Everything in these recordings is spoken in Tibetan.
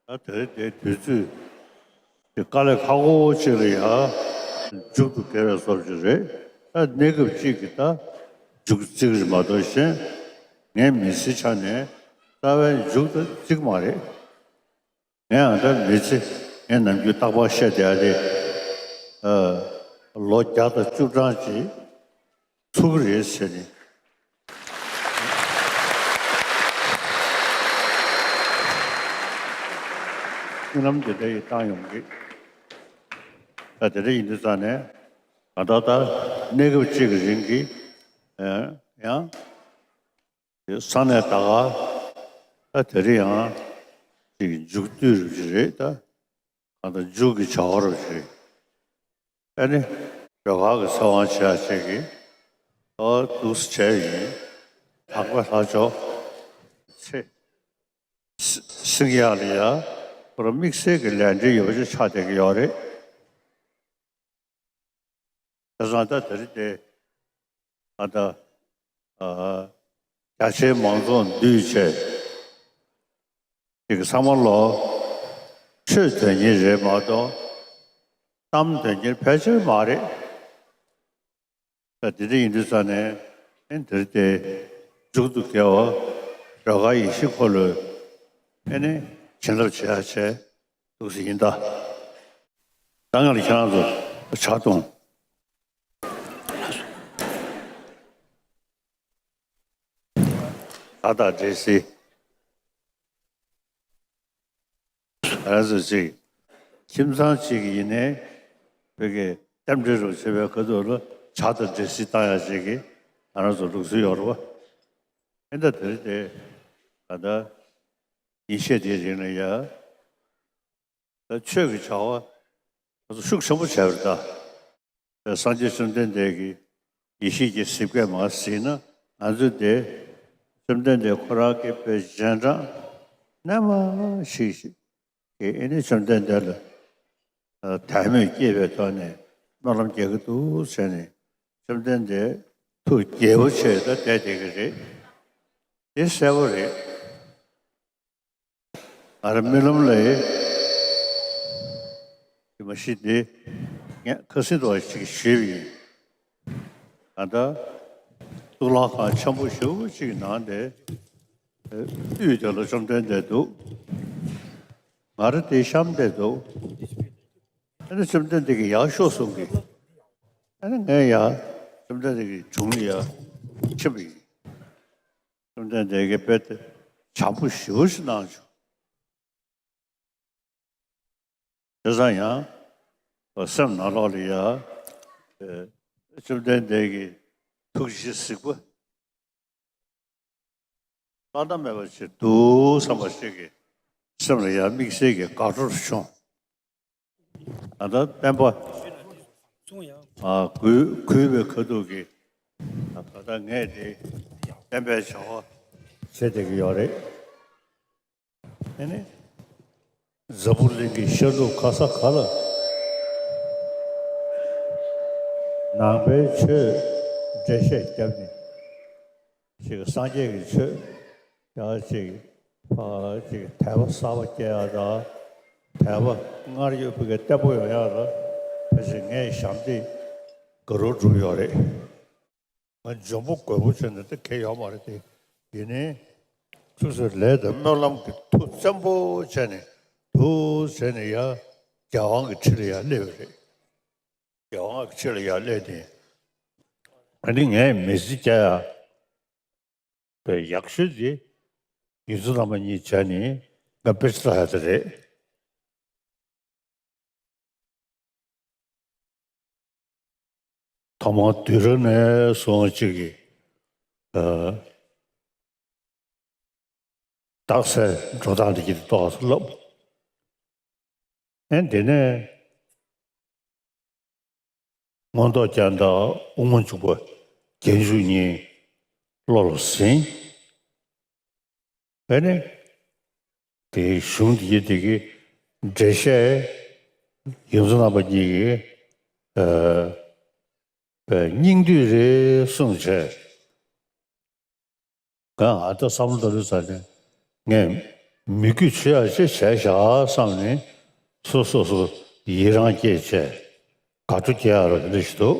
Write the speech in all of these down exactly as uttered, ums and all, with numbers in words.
ད་དེ་རིང་དེའི་དུས་ཚོད་དེ་དཀའ་ལས་ཁག་པོ་ཅིག་ལ་ཡ་མཇུག་ཏུ་བསྐྱལ་བའི་བཟོ་ཅིག་རེད། ད་གནས་སྐབས་གཅིག་གི་ད་མཇུག་བརྩིགས་རེད་མ་གཏོགས་གཞན་ངའི་མི་ཚེའི་ཆ་ནས་རྩ་བའི་མཇུག་ཏུ་བརྩིགས་མ་རེད། ངས་ཨ་ད་མི་ཚེ་ངས་ནམ་རྒྱུན་རྟག་པར་བཤད་བསྡད་ཡ་དེ། ཨ། ལོ་བརྒྱ་དང་བཅུ་གྲངས་ཅིག་ཚུགས་ཀྱི་རེད་ཟེར་ནས། སྨོན་ལམ་དེ་འདྲ་ཡིས་བཏང་ཡོང་གི། ད་དེ་འདྲ་ཡིན་དུས་ཙང་ནས་ང་ད་ལྟ་གནས་སྐབས་གཅིག་གི་རིང་གི། ཨ། ཡང་། ས་གནས་ད་ག་ད་དེ་རིང་ཡང་ཅིག་མཇུག་བསྡུ་རུ་ཅིག་རེད་ད། གང་ལྟར་མཇུག་གི་བྱ་བ་རུ་ཅིག་རེད། ཨ་ནི་སྒྲོལ་དཀར་གྱི་ཚེ་དབང་བྱེད་ཡ་ཅིག་གིས་ཨོ་འདུག་སེ་བྱས་ཡིན། ལྷག་པ་ལྷག་ཆོག་ཚེ་སྲིང་ཡག་ལ་ཡ་ཁོ་རང་དམིགས་བསལ་གྱི་ལས་འབྲེལ་ཡོད་པ་ཅིག་ཆགས་བསྡད་ཀྱི་ཡོད་རེད། བྱས་ཙང་ད་དེ་རིང་དེ་ཨ་ད་ཨ། རྒྱ་ཆེའི་མང་ཚོགས་འདུས་བྱས་ཅིག་ཚང་མ་ལོ་ཆོས་དོན་གཉེར་རེད་མ་གཏོགས་གཏམ་དོན་གཉེར་ཕལ་ཆེར་མ་རེད། ད་དེ་འདྲ་ཡིན་དུས་ཙང་ནས་ཨེ་འདིར་དེ་མཇུག་ཏུ་དགེ་བ་སྒྲོལ་དཀར་ཡེ་ཤེས་འཁོར་ལོའི་ཨེ་ནི་བྱིན་རླབས་བྱེད་ཡ་བྱས་འདུག་སེ་ཡིན་ད། ད་ང་ལ་ཁྱེད་རང་ཚོ་ཕྱག་གཏོང་། ད་ལྟ་འདྲེ་སྲིད། ང་རང་ཚོ་ཅིག་ཁྱིམ་ཚང་གཅིག་གི་ཡིན་ནའི་བོད་ཀྱི་རྟེན་འབྲེལ་རུ་བྱེད་པའི་ཁ་ཐུག་ལ་ཇ་དང་འབྲས་སིལ་བཏང་ཡ་ཅིག་གི་ང་རང་ཚོ་ལུགས་སྲོལ་ཡོད་རེད་བ། ཨེ་ད་དེ་རིང་དེ་ད་ལྟ་ཉིན་ཤས་དེའི་རིང་ལ་ཡ། ད་ཆོས་ཀྱི་བྱ་བ་ང་ཚོ་ཤུགས་ཆེན་པོ་བྱས་པ་རེད་ད། སངས་རྒྱས་བཅོམ་ལྡན་འདས་ཀྱི་ཡེ་ཤེས་ཀྱི་གཟིགས་པས་མ་གཟིགས་ན་ང་ཚོས་དེ་བཅོམ་ལྡན་འདས་ཁོ་རང་གི་དཔེ་རྗེས་འབྲང་རྣལ་མ་ཞིག་ཞིག་གིས་ཨེ་ནི་བཅོམ་ལྡན་འདས་ལ་དད་མོས་སྐྱེས་པའི་ཐོག་ནས་སྨོན་ལམ་རྒྱག་གི་འདུག་བྱས་ནས་བཅོམ་ལྡན་འདས་ཐུགས་དགྱེས་པོ་བྱས་ད་བསྡད་བསྡད་ཀྱི་རེད། དེ་གསལ་པོ་རེད། ང་རང་རྨི་ལམ་ལ་ཡི་མ་གཞི་འདི་ངས་ཁ་སང་དུ་ཞིག་ཞུས་པ་ཡིན། ད་ལྟ་གཙུག་ལག་ཁང་ཆེན་པོ་ཞེ་པོ་ཅིག་ནང་དེ་དབུས་དེ་ལ་བཅོམ་ལྡན་འདས་འདུག་ང་རང་དེ་གཤམ་དེ་འདུག་ཨ་ནི་བཅོམ་ལྡན་འདས་ཀྱིས་ཡར་ཤོག་གསུང་གི། ཨ་ནི་ངས་ཡར་བཅོམ་ལྡན་འདས་ཀྱི་དྲུང་ལ་ཡར་ཕྱིན་པ་ཡིན། བཅོམ་ལྡན་འདས་ཀྱིས་དཔེ་དེ་བྱམས་པོ་ཞེ་པོ་ཞིག་གནང་བྱུང་། དེ་ཙང་ཡང་སེམས་ནང་ལོགས་ལ་ཡ་བཅོམ་ལྡན་འདས་ཀྱི་ཐུགས་རྗེ་གཟིགས་པ་བླ་ན་མེད་པ་ཞིག་འདུག་བསམ་པ་ཞིག་གི་སེམས་ལ་ཡ་དམིགས་བསལ་གྱི་དགའ་སྤྲོ་བྱུང་། ད་ལྟ་བསྟན་པ་ཨ་གུས་གུས་པའི་ཁ་ཐུག་གི་ད་ལྟ་ངས་དེ་བསྟན་པའི་བྱ་བ་བྱེད་བསྡད་ཀྱི་ཡོད་རེད། ཨེ་ནི། འཛམ་བུ་གླིང་གི་ཤར་ནུབ་ག་ས་ག་ལ། ནང་པའི་ཆོས་འགྲེལ་བཤད་བརྒྱབ་ནས། ཅིག་སངས་རྒྱས་ཀྱི་ཆོས། ཡང་ཅིག་ཕ་ཅིག་དད་པ་གསར་པ་སྐྱེ་ཡག་དང་། དད་པ་སྔར་ཡོད་པའི་བརྟན་པོ་ཡོང་ཡག་ལ། ཕལ་ཆེར་ངས་ཞབས་འདེགས་དགའ་རབ་བསྒྲུབས་ཡོད་རེད། ང་འཇོན་པོ་རྒོད་པོ་བྱས་ནས་ད་གལ་ཡོད་མ་རེད་དེ། ཡིན་ནའི། ཆུ་ཚོད་ལས་དང་སྨོན་ལམ་གྱི་མཐུ་བཙན་པོ་བྱས་ནས་འདུག་བྱས་ནས་ཡར་རྒྱལ་དབང་གི་ཁྲི་ལ་ཡར་སླེབས་པ་རེད། རྒྱལ་དབང་གི་ཁྲི་ལ་ཡར་སླེབས་ནས། ཨ་ནི་ངས་མི་ཚེ་བསྐྱལ་ཡག་པའི་ཡག་ཤོས་དེ་ཡོངས་འཛིན་རྣམ་པ་གཉིས་བྱས་ནས་ང་དཔེ་ཆ་ལྟ་ཡག་དེ་རེད། ཐོག་མར་དུས་རབས་ནས་བཟུང་གཅིག་གི་ཨ་རྟགས་གསལ་འགྲོ་སྟངས་དེ་གྱིས་ཏོག་ཙམ་བསླབ། ཨེ་དེ་ནས་མངོན་རྟོགས་རྒྱན་དང་དབུ་མ་འཇུག་པ་རྒྱན་འཇུག་གཉིས་བློ་ལ་ཟིན། ཨེ་ནས་དེའི་གཞུང་འདི་དེ་གི་འགྲེལ་བཤད་ཡོངས་འཛིན་རྣམ་པ་གཉིས་ཀྱིས་ཨ་སྙིང་བསྡུས་རེད་གསུངས་བྱས། ང་ཨ་ད་བསམ་བློ་ལྟ་རུ་ཟ་ནས་ངས་ མི་རྒྱུད་ཆེ་ཡ་ཆེ་བྱས་བཞག་བསམ་ནས་སོ་སོ་སོ་ཡི་རང་སྐྱེས་བྱས་དགའ་སྤྲོ་སྐྱེ་ཡ་རོ་དེ་འདྲ་ཞིག་འདུག་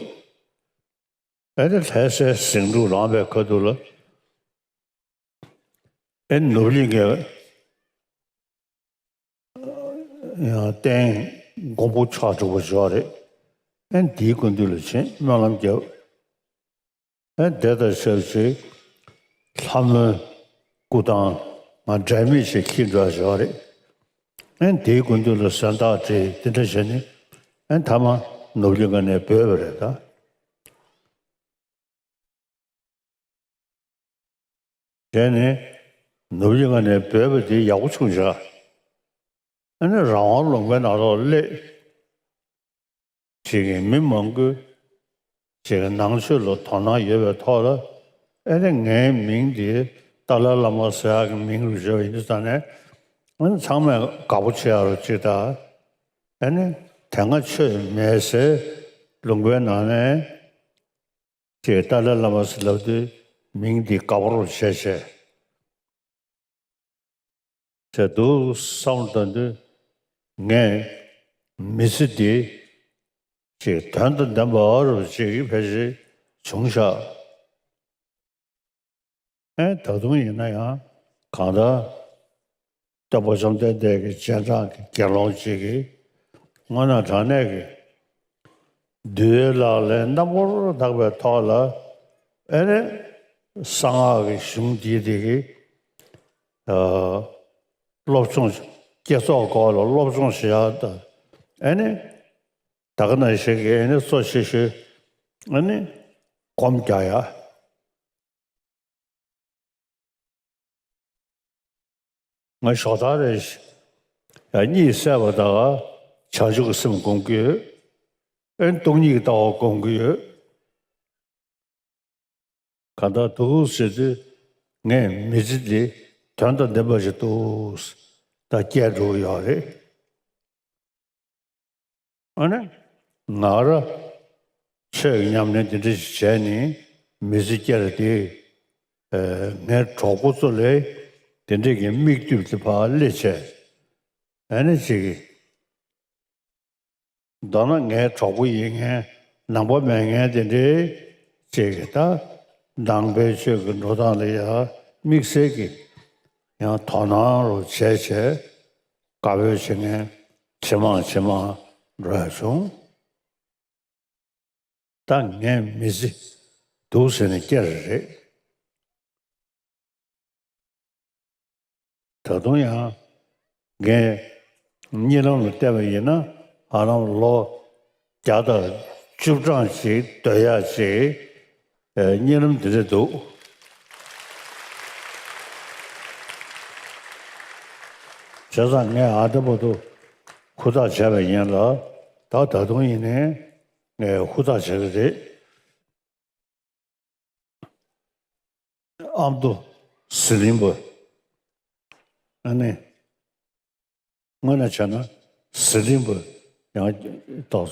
ཨེ་ནི་ལྷ་སའི་ཟིང་འཁྲུག་ལངས་པའི་ཁ་ཐུག་ལ་ཨེ་ནི་ནོར་གླིང་གི་ཡང་རྟེན་མགོན་པོ་ཕྱག་དྲུག་པ་ཞིག་ཡོད་རེད། ཨེ་ནི་དེའི་སྐུ་མདུན་ལ་ཕྱིན་སྨོན་ལམ་བརྒྱབ། ཨེ་དེ་དང་ཆབས་ཅིག་ལྷ་མོའི་སྐུ་ཐང་ང་འབྲལ་མེད་ཅིག་འཁྱེར་འགྲོ་བཞག་རེད། ཨེ་དེའི་སྐུ་མདུན་ལ་གཟེངས་རྟགས་སྤྲད་དེ་འདྲ་བྱས་ནས་ཨེ་མཐའ་མ་ནོར་གླིང་ཁ་ནས་བྲོས་པ་རེད་ད། བྱས་ནས་ནོར་གླིང་ཁ་ནས་བྲོས་པ་དེ་ཡག་པོ་བྱུང་བཞག་ཨ་ནི་རང་དབང་ལུང་པའི་ནང་ལོགས་སླེབས། ཅིག་གི་མི་མང་པོས་ཅིག་གི་ནང་ཆོས་ལ་དོ་སྣང་ཡོད་པའི་ཐོག་ལ་ཨ་ནི་ངའི་མིང་དེ་ཏཱ་ལའི་བླ་མ་ཟེར་ཡག་གི་མིང་རུ་བརྗོད་ཡིན་དུས་ཙང་ནས་ཨ་ནི་ཚང་མས་དགའ་པོ་བྱེད་ཡག་རུ་ཅིག་ད་ཨ་ནི་དེ་སྔ་ཆོས་མེད་སའི་ལུང་པའི་ནང་ནས། ཅེས་ཏཱ་ལའི་བླ་མ་ཟེར་ལབ་དུས་མིང་འདི་དགའ་པོ་རུ་བྱས་བྱས། བྱས་འདུག་བསམ་བློ་བཏང་དུས་ངས་མི་ཚེ་འདི་ཅེས་དོན་དང་ལྡན་པ་རུ་ཅེས་ཕལ་ཆེར་བྱུང་ཤག་ཨེ་ད་དུང་ཡིན་ན་ཡང་གང་ལྟར་སྟོན་པ་བཅོམ་ལྡན་འདས་ཀྱི་རྗེས་འབྲང་གི་དགེ་སློང་ཅིག་གིས་དངོས་གནས་དྲང་གནས་ཀྱི་འདུལ་བའི་ལག་ལེན་རྣམ་པར་དག་པའི་ཐོག་ལ་ཨེ་ནི་གསང་སྔགས་ཀྱི་གཞུང་འདིའི་དེ་གི་ཨ་སློབ་སྦྱོང་བསྐྱེད་རྫོགས་སྐོར་ལ་སློབ་སྦྱོང་བྱེད་ཡག་དང་ཨེ་ནི་ད་ག་ནང་བཞིན་གྱི་ཨེ་ནི་གཙོ་ཆེ་ཤོས་ཨེ་ནི་སྒོམ་རྒྱག་ཡ། ང་ཞོགས་ཐག་རེ་ཞིག་གཉིད་སད་པ་དང་བྱང་ཆུབ་ཀྱི་སེམས་སྒོམ་གྱི་ཡོད། ཨེ་སྟོང་ཉིད་ཀྱི་ལྟ་བ་སྒོམ་གྱི་ཡོད། གང་ལྟར་འདུག་ཟེར་དུས་ངས་མི་ཚེ་འདི་དོན་དང་ལྡན་པ་ཞིག་འདུག་ད་སྐྱེལ་འགྲོ་གི་ཡོད་རེད། ཨ་ནི་ང་རང་ཆོས་ཀྱི་ཉམས་ལེན་འདི་འདྲ་ཞིག་བྱས་ནས་མི་ཚེ་སྐྱེལ་དེ་ངའི་གྲོགས་པོ་ཚོ་ལས་དེ་འདྲས་ཀྱི་མིག་ལྟོས་ཏེ་ཕར་སླེབས་བྱས་ཨ་ནི་ཅིག་གིས། མདོར་ན་ངའི་གྲོགས་པོ་ཡིན་མཁན་ནང་པ་མེད་མཁན་དེ་འདྲའི་ཅིག་གིས་ད་ནང་པའི་ཆོས་ཀྱི་འགྲོ་སྟངས་ལ་ཡང་དམིགས་བསལ་གྱི་ཡང་དོ་སྣང་རུ་བྱས་བྱས་དགའ་འབོད་བྱེད་མཁན་ཇེ་མང་ཇེ་མང་འགྲོ་ཡ་བྱུང་། ད་ངས་མི་ཚེ་འདུག་ཟེར་ནས་བསྐྱལ་རེད། ད་དུང་ཡང་ངས་གཉིད་ལམ་ལ་བལྟས་པ་ཡིན་ན་ཧ་ལམ་ལོ་བརྒྱ་དང་བཅུ་གྲངས་ཅིག་སྡོད་ཡག་ཅིག་གཉིད་ལམ་འདི་འདྲ་འདུག་བྱས་ཙང་ངས་ཨ་འདྲ་པོ་འདུག་ཧུར་ཐག་བྱས་པ་ཡིན་ལ་ད་ད་དུང་ཡིན་ནའི་ངས་ཧུར་ཐག་བྱེད་ཀྱི་རེད། ཨ་མདོ་ཟི་ལིང་པ། ཨ་ནི། དངོས་གནས་བྱས་ན་ཟི་ལིང་པ་ཡང་དང་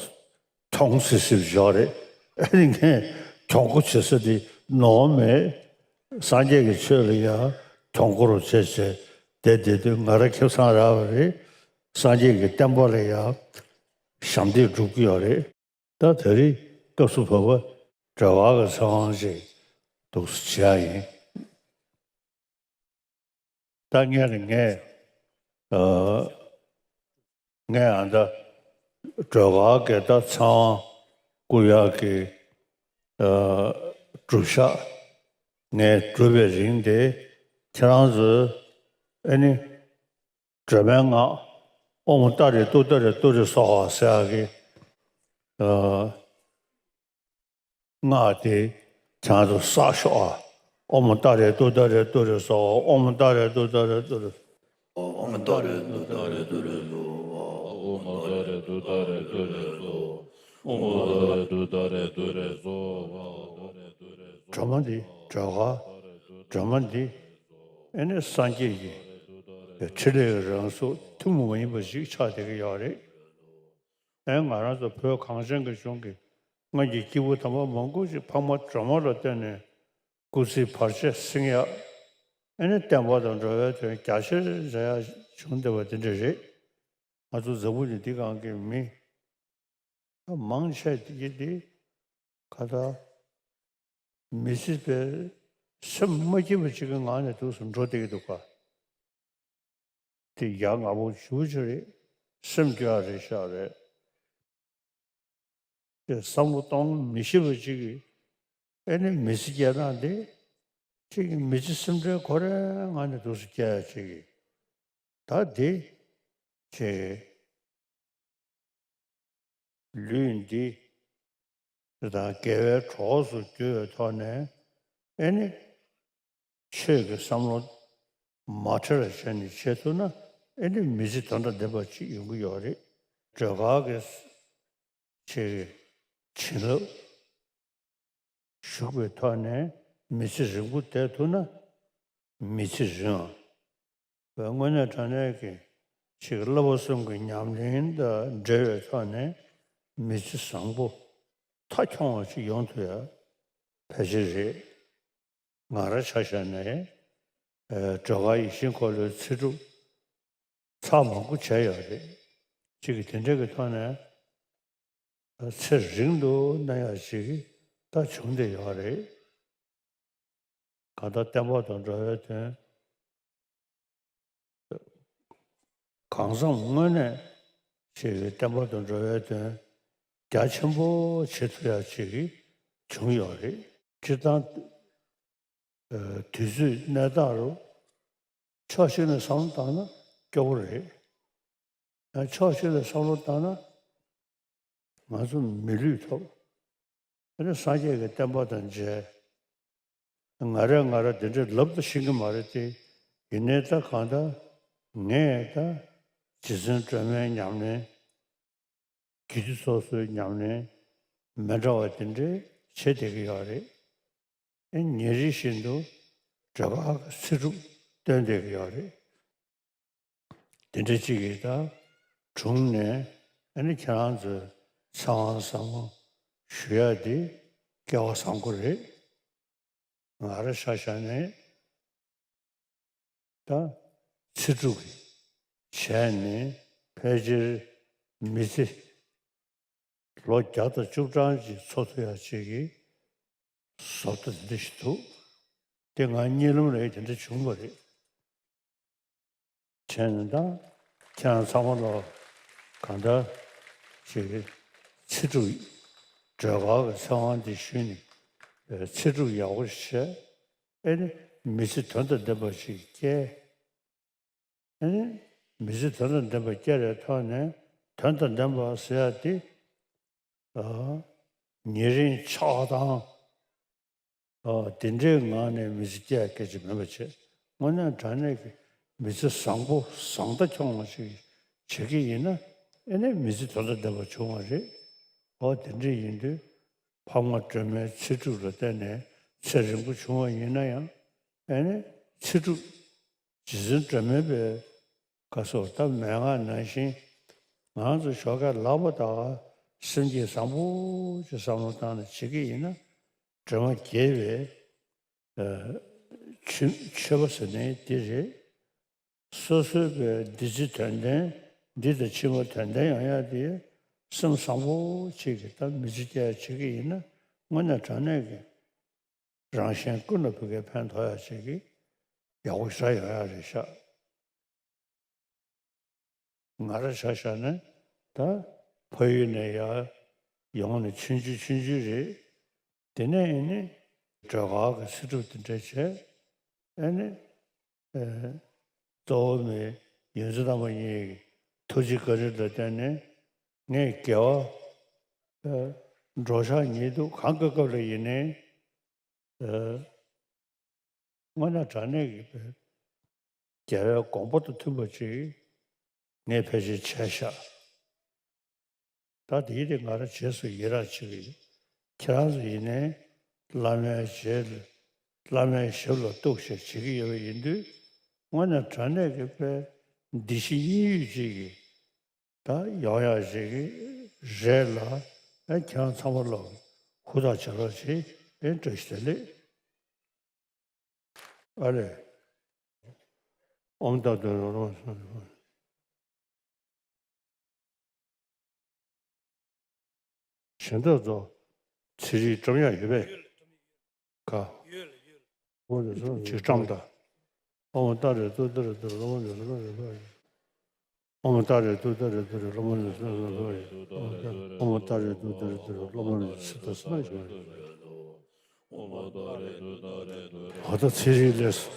གྱོང་སི་སི་བཞག་རེད། ཨ་ནི་ངས་གྱོང་པོ་བྱེད་ས་དེ་ནོར་མེད། སངས་རྒྱས་ཀྱི་ཆོས་ལ་ཡང་གྱོང་པོ་རུ་བྱས་བྱས་བསྡད་བསྡད་དུས་ང་རང་ཁེ་བཟང་རག་པ་རེད། སངས་རྒྱས་ཀྱི་བསྟན་པ་ལ་ཡང་ཞབས་འདེགས་སྒྲུབ་ཀྱི་ཡོད་རེད། ད་དེ་རིང་སྐབས་སུ་བབ་པ་སྒྲོལ་དཀར་གྱི་ཚེ་དབང་ཞིག་འདུག་སེ་བྱེད་ཡ་ཡིན། ད་ངས་ནི་ངས་ཨ་ངས་ཨ་ད་སྒྲོལ་དཀར་གྱི་ད་ཚེ་དབང་བསྐུར་ཡག་གི་ཨ་སྒྲུབ་ཞག་ངས་སྒྲུབ་པའི་རིང་དེ་ཁྱེད་རང་ཚོས་ཨ་ནི། སྒྲོལ་མའི་སྔགས། ཨོཾ་ཏཱ་རེ་ཏུཏྟཱ་རེ་ཏུ་རེ་སྭཱ་ཧཱ་ཟེར་ཡག་གི་ཨ་སྔགས་དེ་ཁྱེད་ཚོ་བསགས་ཤོག་ཨ། ཨོཾ་ཏཱ་རེ་ཏུཏྟཱ་རེ་ཏུ་རེ་སྭཱ་ཧཱ། ཨོཾ་ཏཱ་རེ་ཏུཏྟཱ་རེ་ཏུ་རེ། ཨོཾ་ཏཱ་རེ་ཏུཏྟཱ་རེ་ཏུ་རེ་སྭཱ་ཧཱ། ཨོཾ་ཏཱ་རེ་ཏུཏྟཱ་རེ་ཏུ་རེ་སྭཱ་ཧཱ། ཨོཾ་ཏཱ་རེ་ཏུཏྟཱ་རེ་ཏུ་རེ་སྭཱ་ཧཱ། སྒྲོལ་མ་འདི་སྒྲོལ་དཀར། སྒྲོལ་མ་འདི་ཨེ་ནི་སངས་རྒྱས་ཀྱི་ཕྲིན་ལས་ཀྱི་རང་གཟུགས་ཐུན་མོང་མ་ཡིན་པ་ཞིག་ཆགས་བསྡད་ཀྱི་ཡོད་རེད། ཨེ་ང་རང་ཚོ་བོད་གངས་ཅན་གྱི་ལྗོངས་ཀྱི་སྔོན་གྱི་སྐྱེས་བུ་དམ་པ་མང་པོ་ཞིག་འཕགས་མ་སྒྲོལ་མ་ལ་བརྟེན་ནས་སྐུ་ཚེའི་བར་ཆད་སེལ་ཡག་ཨ་ནི་བསྟན་པ་དང་འགྲོ་བའི་དོན་རྒྱ་ཆེར་མཛད་ཡ་བྱུང་བསྡད་པ་དེ་འདྲ་རེད། ང་ཚོ་འཛམ་བུ་གླིང་འདི་སྒང་གི་མི་ད་མང་ཆེ་དེ་གི་དེ་ག་ད་མི་ཚེ་པའི་སེམས་མ་སྐྱིད་པ་ཅིག་གི་ངང་ནས་འདུག་སེ་འགྲོ་བསྡད་ཀྱི་འདུག་ག་དེ་ཡ་ང་པོ་ཞུ་ཅི་རེད། སེམས་སྐྱོ་ཡ་རེད་ཤག་རེད། དེ་བསམ་བློ་གཏོང་མི་ཤེས་པ་ཅིག་གིས་ཨེ་ནི་མི་ཚེ་སྐྱེལ་སྟངས་དེ་ཅིག་གིས་མི་ཚེ་སེམས་ཁྲལ་ཁོ་རའི་ངང་ནས་འདུག་སེ་སྐྱེལ་ཡ་ཅིག་གིས་ད་དེ་ཅིག་ལུས་འདི་དང་དགེ་བའི་གྲོགས་སུ་གྱུར་བའི་ཐོག་ནས་ཨེ་ནི། ཆོས་ཀྱི་བསམ་བློ་མ་བྲལ་བ་བྱས་ནས་བྱེད་ཐུབ་ན་ཨེ་ནི་མི་ཚེ་དོན་དང་ལྡན་པ་ཅིག་ཡོང་གི་ཡོད་རེད། སྒྲོལ་དཀར་གྱི་ཆེ་བའི་བྱིན་རླབས་ཞུགས་པའི་ཐོག་ནས་མི་ཚེ་རིང་པོ་བསྡད་ཐུབ་ན་མི་ཚེ་རིང་བ། དངོས་གནས་དྲང་གནས་ཀྱི་ཆེ་བའི་བསླབ་པ་གསུམ་གྱི་ཉམས་ལེན་དང་འབྲེལ་བའི་ཐོག་ནས་མི་ཚེ་བཟང་པོ་མཐའ་འཁྱོངས་པ་ཅིག་ཡོང་ཐུབ་ཡ་ཕལ་ཆེར་རེད། ང་རང་ཆ་བཞག་ནས་ཨ་སྒྲོལ་དཀར་ཡིད་བཞིན་འཁོར་ལོའི་ཚེ་སྒྲུབ་ཚར་མང་པོ་བྱས་ཡོད་རེད། གཅིག་གིས་དེ་འདྲ་གི་ཐོག་ནས་ཚེ་རིང་དུ་གནས་ཡ་ཞིག་ད་བྱུང་བསྡད་ཡོད་རེད། གང་ལྟར་བསྟན་པ་དང་འགྲོ་བའི་དོན། གང་བསམ་དངོས་གནས་ཆེ་བའི་བསྟན་པ་དང་འགྲོ་བའི་དོན་རྒྱ་ཆེན་པོ་བྱེད་ཐུབ་ཡ་ཅིག་བྱུང་ཡོད་རེད། སྤྱིར་བཏང་དུས་ཚོད་གནས་སྟངས་རུ་ཕྱོགས་གཅིག་ནས་བསམ་བློ་བཏང་ན་སྐྱོ་པོ་རེད། ཡང་ཕྱོགས་གཅིག་ནས་བསམ་བློ་བཏང་ན་ང་ཚོ་མི་ལུས་ཐོབ། ཨ་ནི་སངས་རྒྱས་ཀྱི་བསྟན་པ་དང་མཇལ། ང་རས་ང་ར་འདི་འདྲའི་ལབ་ཏུ་ཤེས་ཀྱི་མ་རེད་དེ། ཡིན་ནའི་ད་གང་ལྟར་ངས་ད་རྗེ་བཙུན་སྒྲོལ་མའི་ཉམས་ལེན། རྒྱུད་སྡེ་སོ་སོའི་ཉམས་ལེན་མི་འདྲ་བ་དེ་འདྲའི་བྱེད་བསྡད་ཀྱི་ཡོད་རེད། ཨེ་ཉིན་རེ་བཞིན་དུ་སྒྲོལ་དཀར་གྱི་ཚེ་སྒྲུབ་སྟོན་བསྡད་ཀྱི་ཡོད་རེད། དེ་འདྲ་གཅིག་གིས་ད་དྲུང་ནས་ཨ་ནི་ཁྱེད་རང་ཚོའི་ཚེ་དབང་ཟབ་མོ་ཞུ་ཡ་དེ་སྐལ་བ་བཟང་པོ་རེད། ང་རང་ཆ་བཞག་ནས་ད་ཚེ་སྒྲུབ་བྱས་ནས་ཕལ་ཆེར་མི་ཚེ་ལོ་བརྒྱ་དང་བཅུ་གྲངས་ཅིག་འཚོ་ཐུབ་ཡ་ཅིག་གི་བཟོ་ལྟ་དེ་འདྲ་ཞིག་འདུག་དེ་ང་གཉིད་ལམ་རེད་དེ་འདྲ་བྱུང་བ་རེད། བྱས་ནས་ད་ཁྱེད་རང་ཚང་མ་ལ་གང་ལྟར་ཅིག་ཚེ་སྒྲུབ་སྒྲོལ་དཀར་གྱི་ཚེ་དབང་འདི་ཞུས་ནས་ཚེ་སྒྲུབ་ཡག་པོ་ཞིག་བྱས། ཨེ་ནི་མི་ཚེ་དོན་དང་ལྡན་པ་ཞིག་སྐྱེལ། ཨེ་ནི་མི་ཚེ་དོན་དང་ལྡན་པ་སྐྱེལ་བའི་ཐོག་ནས་དོན་དང་ལྡན་པ་ཟེར་ཡ་དེ་ཨ་ཉེ་རིང་ཆགས་སྡང་ཨ་དེ་འདྲའི་ངང་ནས་མི་ཚེ་སྐྱེལ་ཡ་སྐད་ཆ་མིན་པ་བྱས། དངོས་གནས་དྲང་གནས་ཀྱི་མི་ཚེ་བཟང་པོ་བཟང་མཐའ་འཁྱོངས་པ་ཞིག་བྱེད་ཀྱི་ཡིན་ན་ཨེ་ནི་མི་ཚེ་དོན་དང་ལྡན་པ་བྱུང་བ་རེད། ཨོ་དེ་འདྲ་ཡིན་དུས། འཕགས་མ་སྒྲོལ་མའི་ཚེ་སྒྲུབ་ལ་བརྟེན་ནས་ཚེ་རིང་པོ་བྱུང་བ་ཡིན་ན་ཡང་ཨེ་ནི་ཚེ་སྒྲུབ་རྗེ་བཙུན་སྒྲོལ་མའི་པའི་བཀའ་སོགས་ད་མན་ངག་ནང་བཞིན་ང་ཚོ་ཞོགས་ཀས་ལངས་པ་དང་སེམས་བསྐྱེད་བཟང་པོ་ཅིག་བསམ་བློ་བཏང་ནས་བྱེད་ཀྱི་ཡིན་ན་སྒྲོལ་མ་དགྱེས་པའི་ཨ་མཆོད་མཆོད་པ་ཟེར་ནའི་འདི་རེད། སོ་སོའི་པའི་འདི་ཕྱི་དོན་ལྡན། འདི་དང་ཕྱི་མ་དོན་ལྡན་ཡོང་ཡ་དེ་སེམས་བཟང་པོ་ཅིག་གིས་ད་མི་ཚེ་སྐྱེལ་ཡ་བྱེད་ཀྱི་ཡིན་ན་དངོས་གནས་དྲང་གནས་ཀྱི་རང་གཞན་ཀུན་ལ་ཕན་ཁེ་ཕན་ཐོགས་ཡ་ཅིག་གི་ཡག་པོ་ཞེ་དྲག་ཡོང་ཡ་རེད་ཤག་ང་རང་ཆ་བཞག་ན་ད་ཕ་ཡུལ་ནས་ཡར་ཡོང་ནས་ཆུང་ཆུང་ཆུང་ཆུང་རེད། དེ་ནས་ཨེ་ནི་སྒྲོལ་དཀར་གྱི་ཚེ་སྒྲུབ་དེ་འདྲ་བྱས། ཨེ་ནི་ཨེ་གཙོ་བོ་མི་ཡོངས་འཛིན་རྣམ་པ་གཉིས་ཀྱི་ཐུགས་རྗེ་བཀའ་དྲིན་ལ་བརྟེན་ནས་ངས་དགེ་བ་ཨེ་འགྲོ་འཆག་ཉེ་དུ་གང་གི་སྐབས་ལ་ཡིན་ནའི་ཨེ་དངོས་གནས་དྲང་གནས་ཀྱི་དགེ་བའི་དགོངས་པ་དང་མཐུན་པ་ཅིག་ངས་ཕལ་ཆེར་བྱས་ཤག་ད་དེའི་རིང་ང་རང་རྗེས་སུ་ཡི་རང་བྱེད་ཀྱི་ཡོད། ཁྱེད་རང་ཚོ་ཡིན་ནའི་བླ་མའི་ཞབས་ལ་བླ་མའི་ཞབས་ལ་གཏུགས་ཤིག་བྱེད་ཀྱི་ཡོད་པ་ཡིན་དུས་དངོས་གནས་དྲང་གནས་ཀྱི་དཔེ་འདི་ཕྱི་གཉིས་ཡོད་ཅིག་གི་ད་ཡོང་ཡག་ཅིག་གི་རེད་ལ། ཨེ་ཁྱེད་རང་ཚང་མ་ལ་ཧུར་ཐག་བྱེད་རོགས་བྱེད། ཨེ་བཀྲ་ཤིས་བདེ་ལེགས། ཨ་ལས། ཨོཾ་ཏཱ་རེ་ཏུ་ཏཱ་རེ་ཨོཾ་ཏཱ་རེ་ཏུ་ཏཱ་རེ། གཞན་དག་ཚོ་ཚེ་རིང་བཀྲམ་ཡག་ཡོད་པས། ག་ཅིག་བཀྲམ་དང་། ཨོཾ་ཏཱ་རེ་ཏུ་ཏཱ་རེ་ཏུ་རེ་སློབ་མ་ནས་སློབ་མ་ནས་སློབ་མ་ནས། ཨོཾ་ཏཱ་རེ་ཏུ་ཏཱ་རེ་ཏུ་རེ་སློབ་མ་ནས་སློབ་མ་ནས་སློབ་མ་ནས། ཨོཾ་ཏཱ་རེ་ཏུ་ཏཱ་རེ་ཏུ་རེ་སློབ་མ་ནས་སློབ་མ་ནས། ད་ལྟ་ཚེ་རིང་ལས།